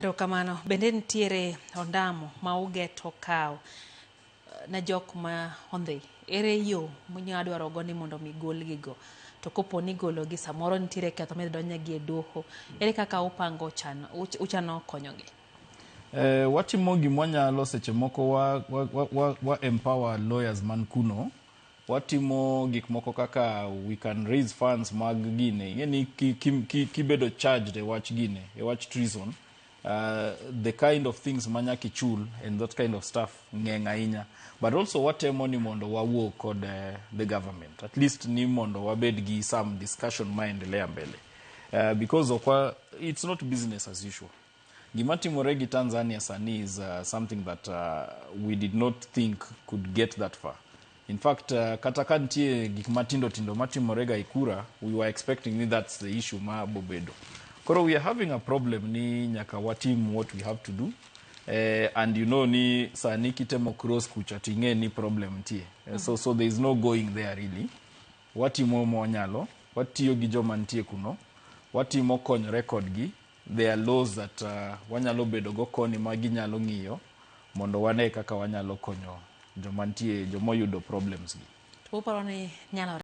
Erokamano. Bende nitiere ondamo ma ugeto kawo ne jok ma ondhi? Ere yo munya dwaro go ni mondo mi golgi go? To kopo ni gologi samoro nitiere ketho midhi donjnegi e doho. Ere kaka upango chano, uchano konyogi? Watimo gima wanyalo seche moko wa empower lawyers man kuno. Watimo gik moko kaka we can raise funds mag gine. Ing'e ni kibedo charged e wach gine, e wach treason, the kind of things manyaka ichul and that kind of stuff ng'eny ahinya. But also watemo ni mondo wawuo kod the government. At least ni mondo wabed gi some discussion maendelea mbele. Because okwa, it's not business as usual. Gima timore gi Tanzania sani is something that we did not think could get that far. In fact, kata ka nitie gik matindo tindo matimore ga e kura, we were expecting ni that's the issue ma bobedo. Koro we are having a problem ni nyaka watim what we have to do. And you know ni sani kitemo cross kucha ting'e ni problem nitie. So there is no going there really. Watimo mwanyalo, watiyo gi joma nitie kuno, watimo konyore kodgi. There are laws that wanyalo bedo go koni ma ginyalo ng'iyo mondo wane kaka wanyalo konyo joma nitie, jomoyudo problems gi. To uparo ni nyalore?